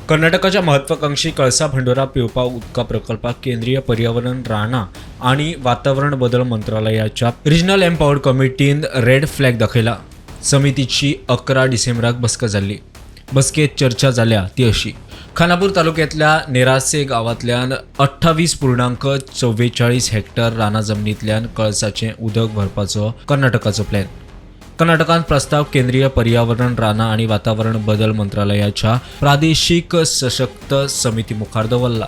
कर्नाटकाच्या महत्वाकांक्षी कळसा भंडोरा पिवपा उदका प्रकल्पाक केंद्रीय पर्यावरण, रानां आनी वातावरण बदल मंत्रालयाच्या रिजनल एम्पावर्ड कमिटीन रेड फ्लॅग दाखयला. समितीची 11 डिसेंबराक बसका जाल्ली. बसकेत चर्चा जाल्या ती अशी: खानापूर तालुक्यातल्या नेरासे गांवांतल्यान 28.44 हेक्टर रानां जमनींतल्यान कळसाचें उदक भरपाचो कर्नाटकाचो प्लॅन. कर्नाटकान प्रस्ताव केंद्रीय पर्यावरण, रानां आनी वातावरण बदल मंत्रालयाच्या प्रादेशीक सशक्त समिती मुखार दवरला.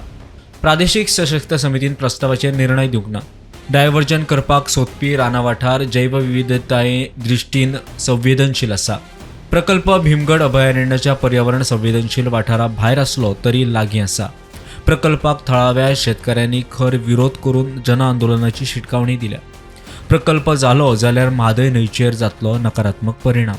प्रादेशीक सशक्त समितीन प्रस्तावाचेर निर्णय दिवंक ना. डायव्हर्जन करपाक सोदपी रानां वाठार जैवविविधताये दृश्टीन संवेदनशील आसा. प्रकल्प भीमगड अभयारण्याच्या पर्यावरण संवेदनशील वाठारा भायर आसलो तरी लागीं आसा. प्रकल्पाक थळाव्या शेतकारांनी खर विरोध करून जनआंदोलनाची शिटकावणी दिल्या. प्रकल्प जालो जाल्यार म्हादय न्हंयचेर जातलो नकारात्मक परिणाम.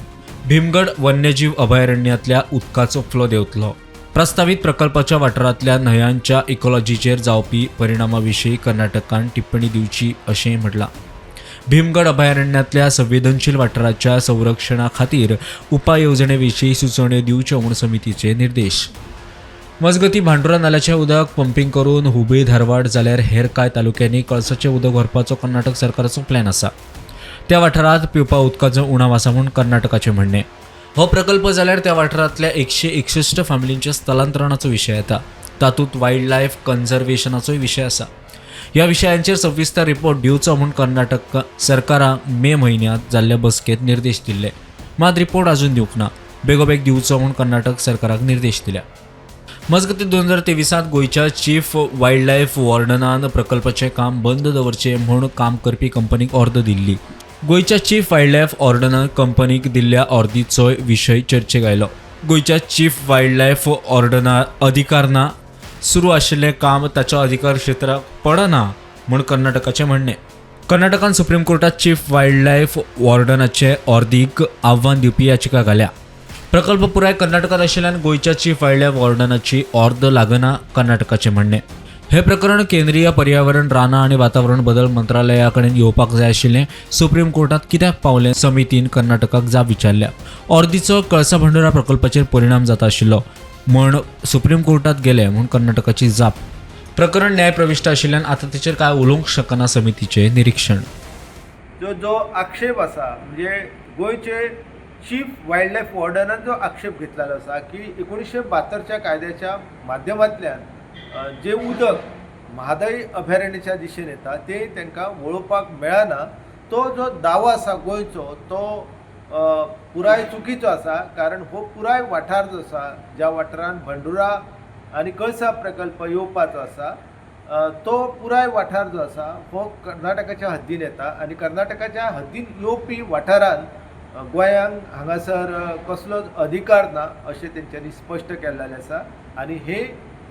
भीमगड वन्यजीव अभयारण्यांतल्या उदकाचो फ्लो देंवतलो. प्रस्तावीत प्रकल्पाच्या वाठारांतल्या न्हंयांच्या इकॉलॉजीचेर जावपी परिणामा विशीं कर्नाटकान टिप्पणी दिवची अशेंय म्हटलां. भीमगड अभयारण्यांतल्या संवेदनशील वाठाराच्या संरक्षणा खातीर उपाय येवजणे विशीं सुचोवण्यो दिवच्यो म्हूण समितीचे निर्देश. मजगतीं, भांडुरा नाल्याचें उदक पंपींग करून हुबळी, धारवाड जाल्यार हेर कांय तालुक्यांनी कळसाचें उदक व्हरपाचो कर्नाटक सरकाराचो प्लॅन आसा. त्या वाठारांत पिवपा उदकाचो उणाव आसा म्हूण कर्नाटकाचें म्हणणें. हो प्रकल्प जाल्यार त्या वाठारांतल्या 161 फामिलींच्या स्थलांतरणाचो विशय येता. तातूंत वायल्ड लायफ कन्झर्वेशनाचोय विशय आसा. ह्या विशयांचेर सविस्तर रिपोर्ट दिवचो म्हूण कर्नाटक सरकाराक मे म्हयन्यांत जाल्ले बसकेंत निर्देश दिल्ले. मात रिपोर्ट अजून दिवंक ना. बेगोबेग दिवचो म्हूण कर्नाटक सरकाराक निर्देश दिल्या. मजगतीं, 2023त गोंयच्या चीफ वायल्ड लायफ वॉर्डनान प्रकल्पाचें काम बंद दवरचें म्हूण काम करपी कंपनीक ऑर्द दिल्ली. गोंयच्या चीफ वायल्ड लायफ वॉर्डनान कंपनीक दिल्ल्या ऑर्दीचोय विशय चर्चेक आयलो. गोंयच्या चीफ वायल्ड लायफ वॉर्डना अधिकार ना. सुरू आशिल्लें काम ताच्या अधिकार क्षेत्राक पडना म्हूण कर्नाटकाचें म्हणणें. कर्नाटकान सुप्रीम कोर्टात चीफ वायल्ड लायफ वॉर्डनाचे ऑर्दीक आव्हान दिवपी याचिका घाल्या. प्रकल्प पुराय कर्नाटकात आशिल्ल्यान गोंयच्या चीफ वायल्ड लायफ वॉर्डनाची ऑर्द लागना, कर्नाटकाचें म्हणणें. हे प्रकरण केंद्रीय पर्यावरण, रानां आनी वातावरण बदल मंत्रालया कडेन येवपाक जाय आशिल्लें, सुप्रीम कोर्टात कित्याक पावलें, समितीन कर्नाटकाक जाप विचारल्या. ऑर्दीचो कळसा भंडुरा प्रकल्पाचेर परिणाम जाता आशिल्लो म्हूण सुप्रीम कोर्टात गेले म्हूण कर्नाटकाची जाप. प्रकरण न्यायप्रविष्ट आशिल्ल्यान आतां तेचेर कांय उलोवंक शकना, समितीचें निरीक्षण. जो जो आक्षेप आसा, म्हणजे गोंयचे चीफ वायल्ड लायफ वॉर्डनान जो आक्षेप घेतलेलो आसा की 1972च्या कायद्याच्या माध्यमांतल्यान जें उदक म्हादय अभयारण्याच्या दिशेन येता तें तांकां वळोवपाक मेळना, तो जो दावो आसा गोंयचो तो पुराय चुकीचो आसा. कारण हो पुराय वाठार जो आसा, ज्या वाठारान भंडुरा आनी कळसा प्रकल्प येवपाचो आसा, तो पुराय वाठार जो आसा हो कर्नाटकाच्या हद्दीन येता आनी कर्नाटकाच्या हद्दीन येवपी वाठारान गोंयांक हांगासर कसलोच अधिकार ना अशें तेंच्यांनी स्पश्ट केल्लें आसा आनी हे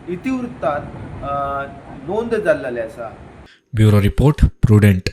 इतिवृत्तान नोंद जाल्लेलें आसा. Bureau report, prudent.